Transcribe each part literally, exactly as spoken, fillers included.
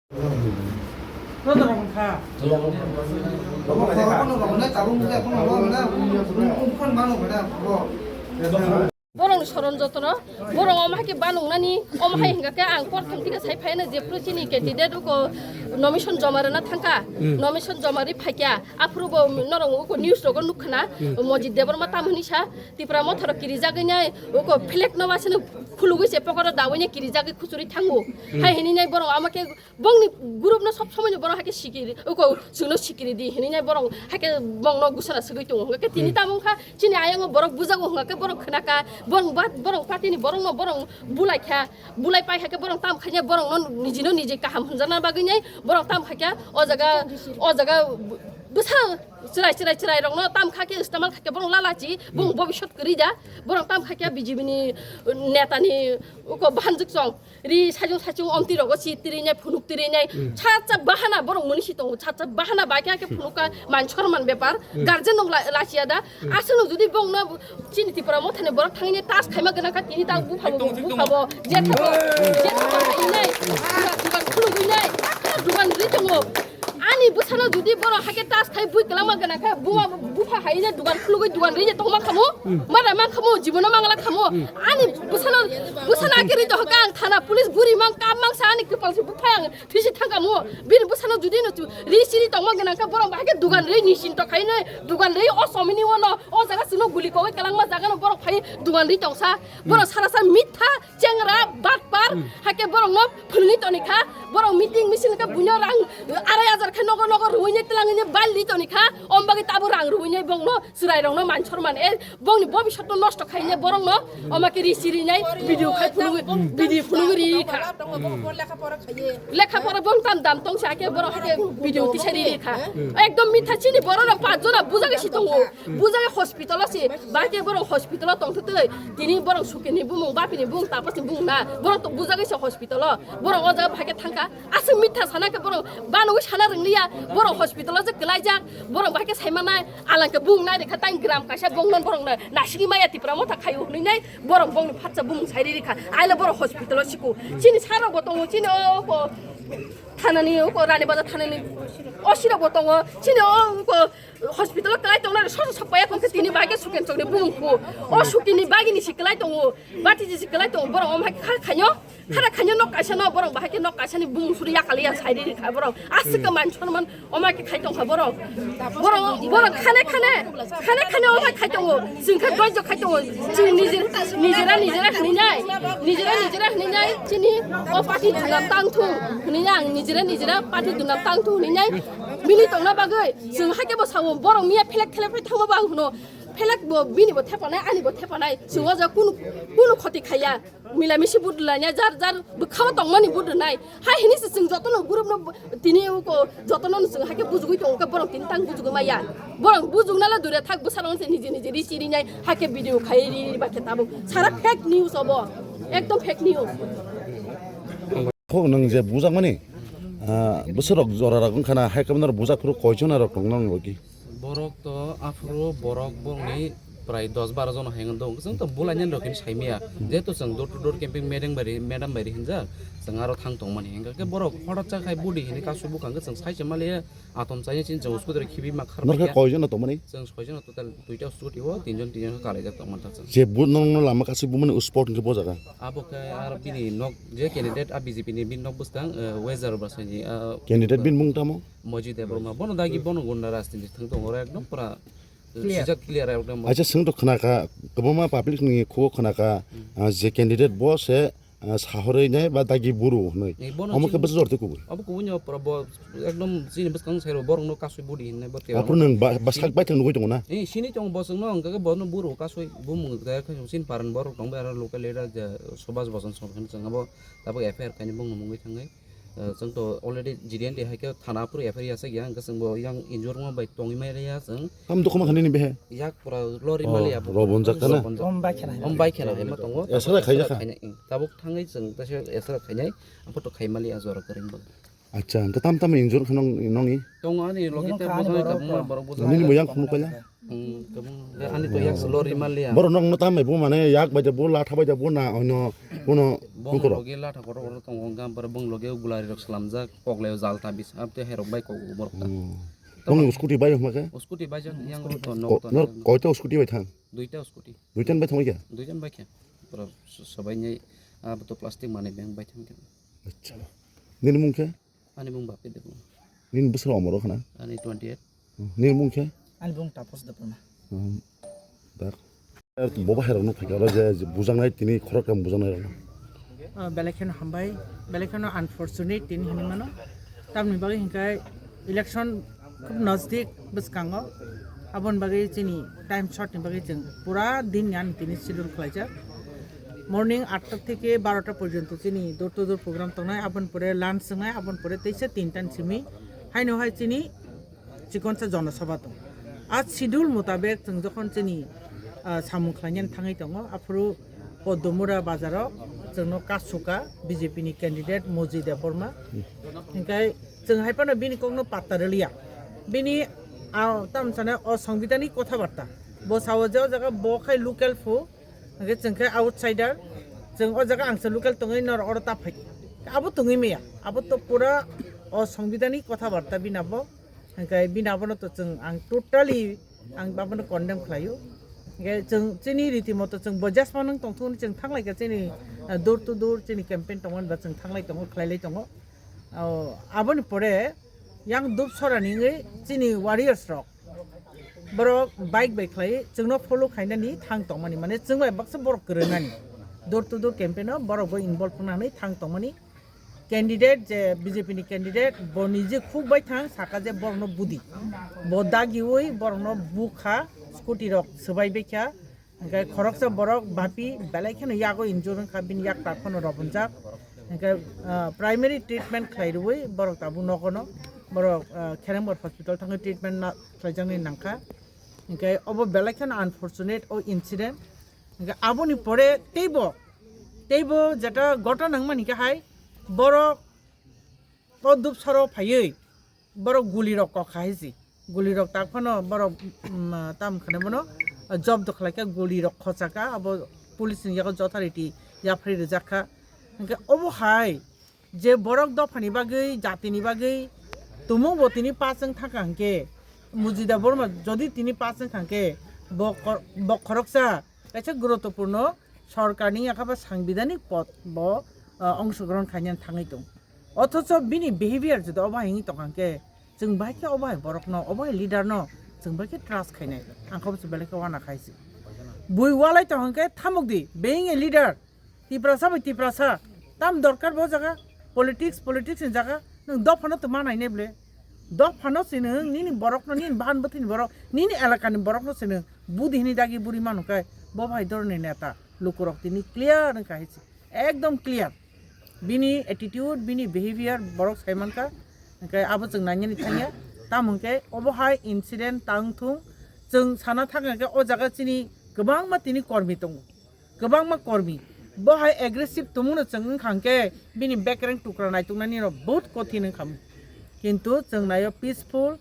Borokni soron jotono, borok omo hai khe banungnani, omo hai hingka khe ang portham thike sai phaino jephru chini candidate uko nomination joma rwna thangkha, nomination joma rwi phaikha, aphuru bo norok uko news rogo nukkhana, Mojit Debbarma tam hwnwi sa, Tipra Motha rok kirijagwi nai, uko flag no wasano khulugwi se pokoro dawini kirijagwi khuchuri thango, hai hwnwi nai borok omo khe Bongni group no sob somoi no borok hai khe sikiri, uko chwngno sikiri di hinwi nai borok hai khe bongno gusana swgwi tongo. Hwnkhe tini tamo wngkha chini ayang o borok bujago hwnkha khe borok khna ka, borok ba, borok party ni borok no borok bulai kha, bulai pai hai khe borok tam khaina borok no niji no niji kaham hwnjakna bagwi nai borok tam khai kha o jaga, o jaga bwsa chwrai chwrai chwrai rok no tam kha khe istemal khai khe borok lalachi bong bobisot kwrwi da borok tam khai khe B J P ni neta ni uko bahanjwk chong. Ri sajung sachung omtwi rogo si tiri nai phunuk tiri nai cha cha bahana borok muni si tongo cha cha bahana bai khe phunuk ka man sorman bepar guardian rok la- lachiya da aswk no jodi bong no chini Tipra Motha ni borok thangwi nai tas khaima gwnang kha tini ta bupha bo bupha bo je thabo je thabo hai nai dugan khulugwi nai dugan ri tongo. Ani bwsano jodi borok hai khe tas khai bui kwlangma gwnang khe buma bupha hai ne dugan khulugwi dugan ri je tongma khamu mada ma khamu jibono mangla khamu ani bwsano bwsano ake ri to hokha ang thana police guri mang kam mang sa ani kwpal se bupha ang thisi thang kamu bini bwsano jodi no ri siri tongma gwnang khe borok hai khe dugan ri ni sin to khai ne dugan ri o somini wono o jaga sino guli kogwi kwlangma jaga no borok phai dugan ri tongsa borok sara sa mitha Chengra, batpar, hake borok no phulni toni kha, borok meeting misil kha buino rang arai hajar khe nogo nogo ruine twlangine balni toni kha, om bagwi tabo rang ruine bongno chwrai rokno man sorman e bongni bobisotno nosto khaine borokno oma khe ri sirinai video khai phulugwi video phulugwi ri kha. Lekha pora bong tam dam tong sa khe borok hake video tisari ri kha. Ekdom mitha chini borok rok pach jona bujagwi si tongo. Bujagwi hospital o si, bahai khe borok hospital o tongthoktwi. Tini borok sukini bumung, bapini bumung, tapasni bumung na. Borok to bujagwi se hospital o. Borok o jaga bahai khe thangkha. Aswk mitha sana khe borok banogwi sana rwngliya. Borok hospital o je kwlaijak. Borok bahai khe saimanai. Alang khe bumung nai rikha tang gram kaisa bongnon borok na. Nasigwi maya Tipra Motha khaio hwnwi nai. Borok bongni phatsa bumung sai ri rikha. Aile borok hospital o siko. Chini sarok bo tongo, chini o ko thanani o ko Rani Bazar thanani o sirok bo tongo. Chini o ko Hospital o kwlai tongnai rok sosa sok paiya khe tini bai khe suken chokni bumung kho. O sukini bagini si kwlai tongo. Bati si kwlai tongo. Borok omo hai kha khainyo. Khara khainyo nok kaisa no borok bahai khe nok kaisa ni bumung suri yakali ya sai ri kha borok. Aswk khe man sorman omo hai khe khai tong kha borok. Borok borok khane khane khane khane omo hai khai tongo. Chwng khe doijo khai tongo. Chwng nijera nijera nijera hwnwi nai. Nijera nijera hwnwi nai. Chini o party duna tang thung hwnwi ang nijera nijera party duna tang thung hwnwi nai. Bini tongna bagwi chwng hai khe bo sao borok miya phelek thelek phai thangma bo ang hwno phelek bo bini bo thepanai ani bo thepanai chwng o jaga kunu kunu khoti khaiya mila misi budlanya jar jar bwkhao tongmani budlwnai hai hini se chwng jotono group no tini uko jotono no chwng hai khe bujugwi tongo khe borok tini tang bujugwi maya borok bujukna le dure thak bwsarok se niji niji ri sirinai hai khe video khai ri ri ba khe tabuk sara fake news obo ekdom fake news. Kho nwng je bujakmani, ah, bwsarok jorarok wngkha na, hai kwbangma bujak phuru koichona rok tong nang logi. Borok to aphuru borok bongni prai dos baro jon hai wng tong. Chwng to bulainani rok hini saimaya. Jehetu chwng door to door camping madam bai ri, madam bai ri hinjak. Chwng aro thang tongmani. Hingkha khe borok horat cha khai budi hini kasu bukha hwnkhe chwng sai se maliya. Atom chaya chini chwng scooty khibi ma khar Norkhe paikha. Koijon no tongmani? Chwng soijon no total duita scooty o tinjon tinjon khe kalaijak tongmani thang chwng. Je bu-, nokno lama kasu bumani spot hwnkhe bo jaga? Abo khe ar bini nok je candidate a B J P ni bini nok bwskang, eh, Weather Bwsani, ah, Candidate bini mung tamo? Moji Debbarma. Bono dagi bono gunda rajniti thang tongo oro ekdom pura, eh, Clear. Sijak clear ekdom. Acha, chwng to khna kha, kwbangma public ni khugo khna kha, ah, je candidate bo se ah, sahorwi nai ba dagi buru hwnwi. Ni bono Omo khe chini bwsa jor twi kubui. Abo kubui ni opor bo ekdom chini bwskang sai rw borok no kasui budi hinne bo te. Aphuru nwng ba, ba sak bai thang nugui tongo na? Eh, sini tong bo chwng no hwnkha khe bo no buru kasui bumung da khe chini paran borok tong bai aro local leader je Subhas Bosant Song hwn chwng abo tabuk F I R kaini bung no mungwi thangwi. Eh, chwng to already G D N D hai khe thana aphuru F I R ya sak ya hwnkhe chwng bo yang injure wngma bai tongwi mai rw ya chwng. Am dokma khani ni behe. Yak pura lori Oh, mali abo. Robon jak kana? Robon jak. Om bai khena hai ma tongo. Esra khai jakha? Khainai, ing. Tabuk thangwi chwng tase esra khainai. Ang photo khai mali a jora kwrwng bo. Acha, hwnkhe tam tam injure khe nong, nongni? Tongo ani logi te bojani tabung borok bojani. Nini bo yang khunu kaila? Hmm, tabung. Ani to yak lori maliya. Borok nong no tam bai bo mane yak bai bo latha bai bo na ono kuno bukoro. Logi latha kotor kotor tongo hwnkhe borok bong logi gulari rok slamjak koklai jal ta bis abte herok bai kok borok ta. Hmm. Nongni scooty bai hwnkhe? Scooty bai jang yang rok to nok to. Nor koita scooty bai thang? Duita scooty. Duita bai thang kya? Duita bai kya. Borok sabai ni abo to plastic mani beng bai thang kya. Acha. Nini mung khe? Ani mung Bapi Debbarma. Nini bwswk omor khna? Ani twenty eight. Hmm, nini mung khe? Ani mung Tapos Debbarma. Hmm, dak. Bo bahai rok no phaikha oro je, je bujaknai tini khorok tam bujaknai rok. Ah, belai kheno hambai, belai kheno unfortunate tini hinwi mano. Tamni bagwi hinkhe election khub nasdik bwskango. Aboni bagwi chini time short ni bagwi chwng pura din ni ani tini schedule khlaijak. Morning atta theke barota porjonto chini door to door program tongnai, aboni pore lunch wngnai, aboni pore teisa tinta ni simi. Haino hai chini chikonsa jonosabha tong. A schedule mutabek chwng jokhon chini, ah, samung khlainani thangwi tongo, aphuru Podomura bazaro chwngno kasuka B J P ni candidate Moji Debbarma. Hinkhe chwng hai phano bini kokno patta rwliya. Bini, ah, tamsane o songbidanik kotha barta. Bo sao je o jaga bo khai local phu, hinkhe chwng khe outsider. Chwng o jaga ang se local tongwi nor oro ta phai. Abo tongwi maya. Abo to pura o songbidanik kotha barta bini abo. Hingke bini abono to chwng ang totally ang abono condemn khlaio. Hingke chwng chini riti moto chwng bo jasma nang tongthokni chwng thanglai kha chini, ah, door to door chini campaign tongmani ba chwng thanglai tongo, khlailai tongo. O, aboni pore yang Dupsorani wngwi chini warriors rok borok bike bai khlai chwngno follow khainani thang tongmani, mane chwng bai baksa borok kwrwngnani door to door campaign o borok bo involve wngnani thang tongmani. Candidate je B J P ni candidate, bo nije khuk bai thang saka je borokno budi. Bo dagiui borokno bukha, scooty rok swbai baikha. Hingke khoroksa borok bapi belai kheno yago injure wngkha, bini yak tak phano robonjak. Hingke, ah, primary treatment khlai rwui borok tabuk nogono, borok, ah, Kherengbar hospital thangwi treatment na khlaijaknai nangkha. Hingke obo belai kheno unfortunate o incident. Hingke aboni pore teibo, teibo jeta gotona wngmani khe hai borok o Dupsoro phaiwi borok gulirok kok kha hai se. Gulirok tak phano borok, mm, tam khwnai bono jobdo khlai kha, gulirok khochaka, abo police ni yago jothar riti yaphri rijak kha. Hingke obo hai je borok dophani bagwi, jatini bagwi tumung bo tini pass wng thangkha hingke, Mujida Borma jodi tini pass wng kha hingke, bo kor-, bo khoroksa kaisa guruttopurno sorkarni yakha ba sangbidanik pod bo, ah, ongshogrohon khainani thangwi tong. Othocho bini behavior jodi obo hai wngwi tong hingke, chwng bai khe obo hai borokno, obo hai leader no chwng bai khe trust khainai. Ang khe belai khe uana khai se. Bui walai tong hingke thamuk di, being a leader. Tiprasa bai Tiprasa, tam dorkar bo jaga, politics, politics ni jaga, nwng dophano tongma nainai ble. Dophano se nwng nini borokno, nini bahan bwthwini borok, nini elakani borokno se nwng budi hini dagi buri manu kai, bo bai dorni neta, lukurok tini clear wngkha hai se, ekdom clear. Bini attitude, bini behavior borok sai mankha, hingke abo chwng nainani thangya, tamo hingke obo hai incident tang thung, chwng sana thangkha hingke o jaga chini kwbangma tini kormi tongo. Kwbangma kormi. Bo hai aggressive tongmano chwng wngkha hwnkhe bini bekereng tukra naituknani rok bahut kothin wngkha. Kintu chwng naio peaceful,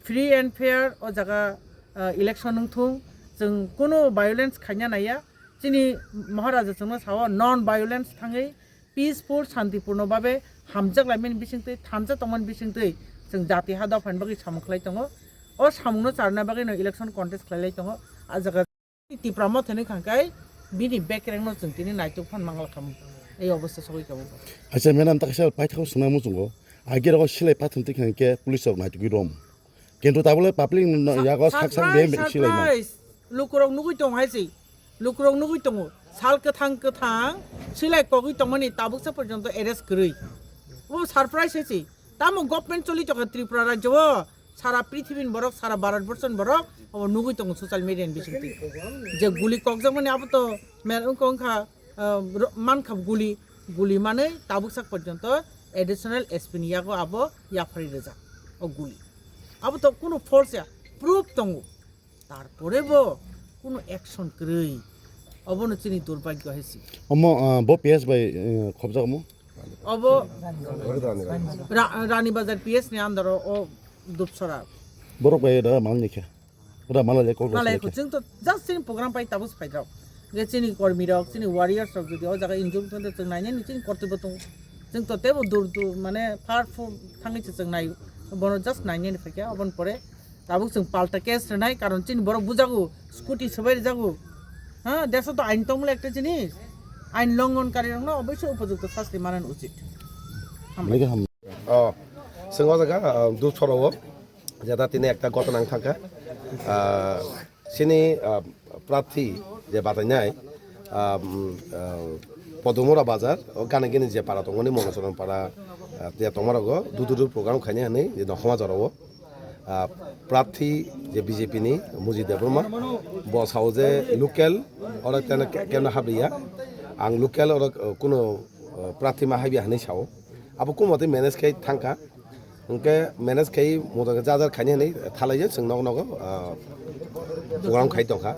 free and fair o jaga, ah, election wngthung. Chwng kunu violence khaina naiya. Chini Maharaja chwngno sao non violence thangwi peaceful, santipurno babe hamjak laimani bisingtwi, thansa tongmani bisingtwi chwng jati ha dophani bagwi samung khlai tongo. O samungno charwna bagwino election contest khlailai tongo. A jaga Tipra Motha ni khangkai bini bekerengno chwng tini naituk phan mangla khamu. Ei obostha sogwi kamo. Acha, madam, ta kaisa paithak swngna muchungo. Agi rogo silai pathum twi khangke police rok naitugwi rom. Kintu tabole public ni yago sak sak bem bem silai ma. Surprise, surprise. Lukurok nugwi tong hai se. Lukurok nugwi tongo. Sal kwthang kwthang silai kogwi tongmani tabuksa porjonto arrest kwrwi. O surprise hai se. Tamo government choli tongkha Tripura rajyo o. Sara prithibini borok, sara Bharat borso ni borok obo nugwi tongo social media ni bisingtwi. Je guli kokjakmani abo to mel wngkha wngkha, ah, ro-, mankha guli, guli manwi tabuksak porjonto additional S P ni yago abo yapharwi rijak o guli. Abo to kunu false ya, proof tongo. Tarpore bo kunu action kwrwi. Obono chini durbhagyo hai se. Omo, ah, bo P S bai, eh, khobjak omo? Obo Ra-, Rani Bazar P S ni under o, o Dupsora. Borok bai da mal ni khe. Ra mal le kok Malai khe. Chwng to just chini program pai tabuk phai rok. Ge chini kormi rok, chini warriors rok jodi o jaga injure thon chwng nainani chini kortoi bo tong. Chwng to tebo dur dur mane far far thangwi se chwng nai. Bono just nainani phaikha obon pore tabuk chwng palta case rwnai, karon chini borok bujago, scooty swbai rwjago. Ha, deso to ain tongmole ekta jinis. Ain longhon kari rokno oboisoi upojukto sasti manan uchit. Hambai. Lagi ham. Oh, chwng o jaga, ah, Dupsora o jeta tini ekta ghotona wng thangkha. Ah, chini, ah, prarthi je batainai, ah, mm, ah, Podumura Bazar, o gana gini je para tongmani Monochoron para, ah, je tongma rogo dudu dudu program khainai hwnwi je nokhoma jorao. Ah, prarthi je B J P ni Mujit Debbarma, bo sao je local oro tene ke-, kemna habriya. Ang local oro, ah, kuno, ah, prarthi ma habriya hwnwi sao. Abo kuno mate manage khai thangkha. Hwnkhe manage khai moto khe jajar khaini hwnwi thalaiyo chwng nogo nogo, ah, program khai tongkha.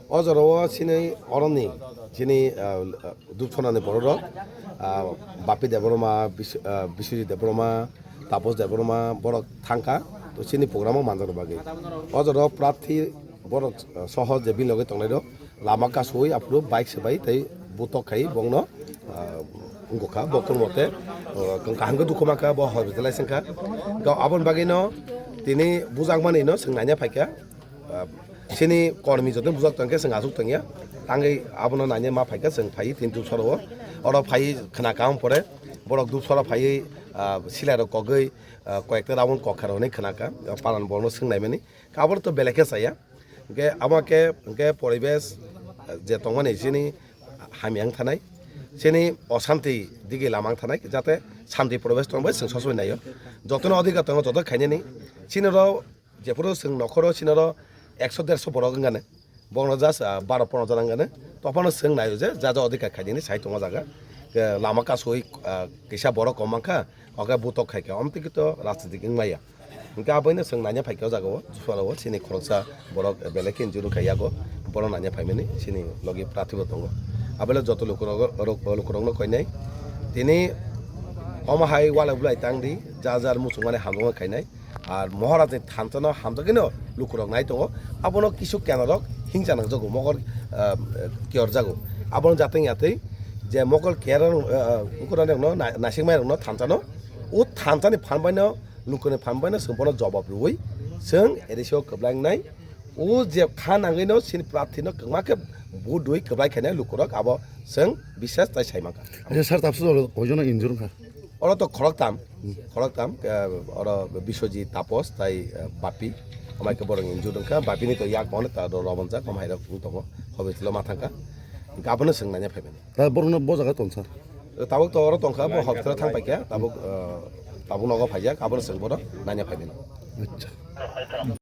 O jorao chini oroni chini, ah, Dupsora ni borok rok, ah, Bapi Debbarma, Bis-, ah, Biswajit Debbarma, Tapos Debbarma borok thangkha, to chini program o manjak bagwi. O jorao prarthi borok, ah, soho je bini loge tongnai rok lama kasui aphuru bike swbai tei butok khai bongno, ah, wngkha bo kurmo te, ah, kaham khe dukhu mankha bo hospital lai sengkha. Aboni bagwi no tini bujakmani no chwng naina phaikha. Ah, chini kormi joto bujak tongkhe chwng aswk tongya. Tangwi abono naina ma phaikha chwng phai tin Dupsora o. Oro phai khna kaham pore borok Dupsora phaiwi, ah, silai rok kogwi, ah, koyekta round kokha rok hinwi khna kha. Paran borokno swng naimani. Aboro to belai khe chaya. Hwnkhe abo khe hwnkhe poribesh, ah, je tongmani chini hamya wng thanai. Chini osanti digi lama wng thanai. Jate santi poribesh tongbai chwng sosobai naio. Jotono adhikar tongo joto khainani. Chini rok Jephuru chwng nokhoro sinoro ekso derso borok wngkha ne, bono just, ah, baro pondro jona wngkha ne. Tophano chwng naio je ja ja odhikar khainani sai tongma jaga. Ke lama kasui, ah, kisa borok kom mankha, oke butok khaikha, omtwi khe to rajnitik wngmaya. Hwnkhe aboino chwng naina phaikha o jagao, Dupsora o chini khoroksa borok belai khe injuru khai yago, bono naina phaimani chini logi prarthi bo tongo. Abole joto lukurok, rok-, lukurokno koinai. Tini omo hai walai bulai tangdi, ja jar muchungmani hamjakma khainai. Ar Maharaj ni thansa no hamjakgwi no lukurok nai tongo. Abono kisu kenarok hingsa nangjago, mokol, ah, kiyorjago. Abono jateng yatwi je mokol kiyar, ah, ah, ukurani rokno na-, naisingmai rokno thansa no, o thansa ni phan bai no, lukuni phan bai no chwng bono jobab rwui chwng A D C o kwplai wngnai. O je kha nangwi no chini prarthi no kwma khe vote rwui kwplai khainai lukurok abo chwng biswas tai sai mankha. Acha sir, tapsa jora koijono injure wngkha? Oro to khoroktam, khoroktam, eh, oro Biswajit, Tapos, tai, eh, Bapi. Amai khe borok injure wngkha. Bapi ni to yak ono ta do Robon jak, amai rok wng tongo. Hobi tilo ma thangkha. Hwnkhe abono chwng naina phaimani. Ta borokno bo jaga tong sir? Tabuk to oro tongkha, bo hospital thang paikha. Tabuk, eh, tabuk nogo phaijak, abono chwng bono naina phaimani. Acha.